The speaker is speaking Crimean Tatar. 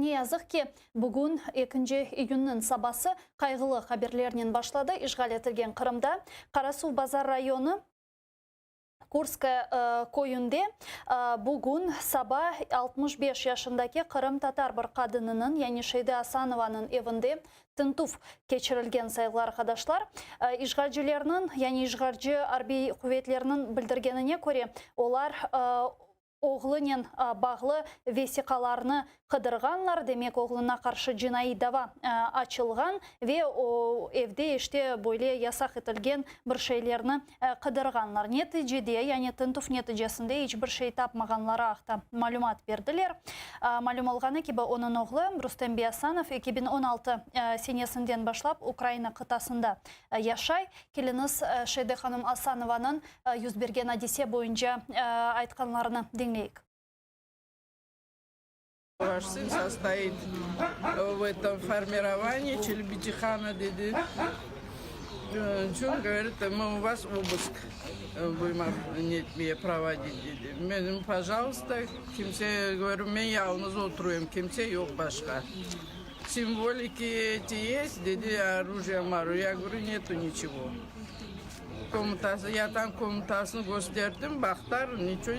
Ne yazıq ki, bugün, ekinci iyünniñ sabası qayğılı haberlernen başladı, işğal etilgen Qırımda, Qarasuvbazar rayonı, Kurskoye köyünde bugün saba 65 yaşındaki qırımtatar bir qadınınıñ, yani Şeyde Asanovanıñ evinde tintüv keçirilgen, sayğılı arqadaşlar. İşğalcilerniñ, yani işğalci arbiy quvetlerniñ bildirgenine köre, olar oğlunen bağlı vesiqalarnı qıdırğanlar, demek, oğluna qarşı cinaiy dava açılğan ve o, evde işte böyle yasaq etilgen bir şeylerni qıdırğanlar. Neticede, yani tintüv neticesinde iç bir şey tapmağanları aqta malümat berdiler. Malüm olğanı kibi, onıñ oğlu Rustem Biasanov 2016 senesinden başlap Ukraina qıtasında yaşay. Keliñiz, Şeyde hanım Asanovanıñ yüz bergen adise boyunca aytqanlarını diñleyik. Ваш сын состоит в этом формировании, Челебиджихана dedi. Çünki, говорит, мы у вас обыск будем netmeye проводить dedi. Men, пожалуйста, kimse, говорю, men yalıñız oturayım, kimse yoq başqa. Символики эти есть, dedi, оружие, я говорю, нету ничего. Комнатасы, я там комнаtasını kösterdim, baqtılar, ничего.